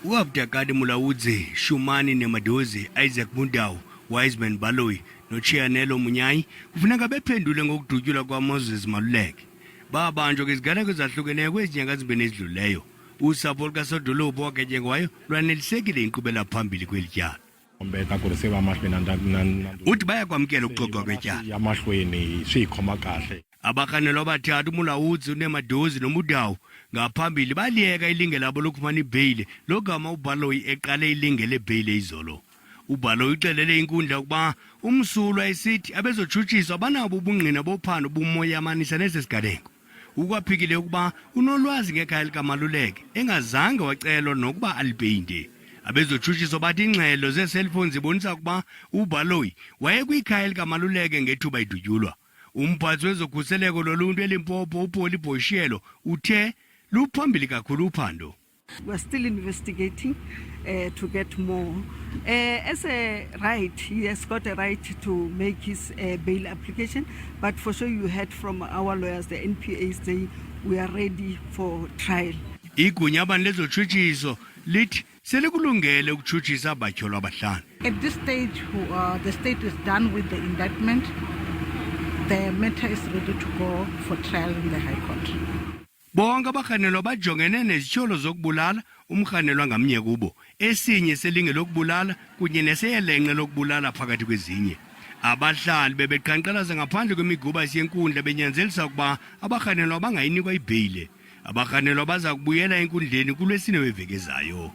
UAbdakadi Mulaudzi, Shumani Nemadozi, Isaac Mudau, Wiseman Baloyi noChianelo Munyai kufuneka bephendule ngokudutyulwa kwaMoses Maluleke. Babanjwa ngeziganeko ezahlukeneyo kwezi nyanga zimbini ezidlulileyo. Usapho lukasodolophu owagetyengwayo lwanelisekile inkqubela phambili kweli tyala. Kombeta ku ri se va mahlweni na na na Uthi bayakwamkela ukuxoxwa kwetyala. Ya mahlweni swi hi khoma kahle. Abarhanelwa abathathu uMulaudzi, uNemadozi noMudau ngaphambili baliyeka ilinge labo lokufumana ibheyile logama uBaloyi eqale ilinge lebheyile izolo. UBaloyi uxelele inkundla ukuba umsulwa esithi abezotshutshiso abanabo ubungqina bophando bumoyamanisa nesi siganeko. Ukwaphikile ukuba unolwazi ngekhaya likaMaluleke engazange wacelwa nokuba alipeyinte. Abezotshutshiso bathi iingxelo zeeselfoni zibonisa ukuba uBaloyi wayekwikhaya likaMaluleke ngethuba idutyulwa. Umphathi wezokhuseleko loluntu eLimpopo uPoli Boshielo uthe luphambili kakhulu uphando. We're still investigating to get more. As a right, he has got a right to make his bail application, but for sure you heard from our lawyers, the NPA say we are ready for trial. Igunyabani lezotshutshiso lithi selikulungele ukutshutshisa abatyholwa abahlanu. At this stage, the state is done with the indictment. The matter is ready to go for trial in the High Court. Bonke abarhanelwa bajongene nezityholo zokubulala umrhanelwa ngamnye kubo, esinye selinge lokubulala kunye neseyelenqe lokubulala phakathi kwezinye. Abahlali bebeqhankqalaza ngaphandle kwemigubasi yenkundla benyanzelisa ukuba abarhanelwa bangayinikwa ibheyile. Abarhanelwa baza kubuyela enkundleni kuLwesine weveki ezayo.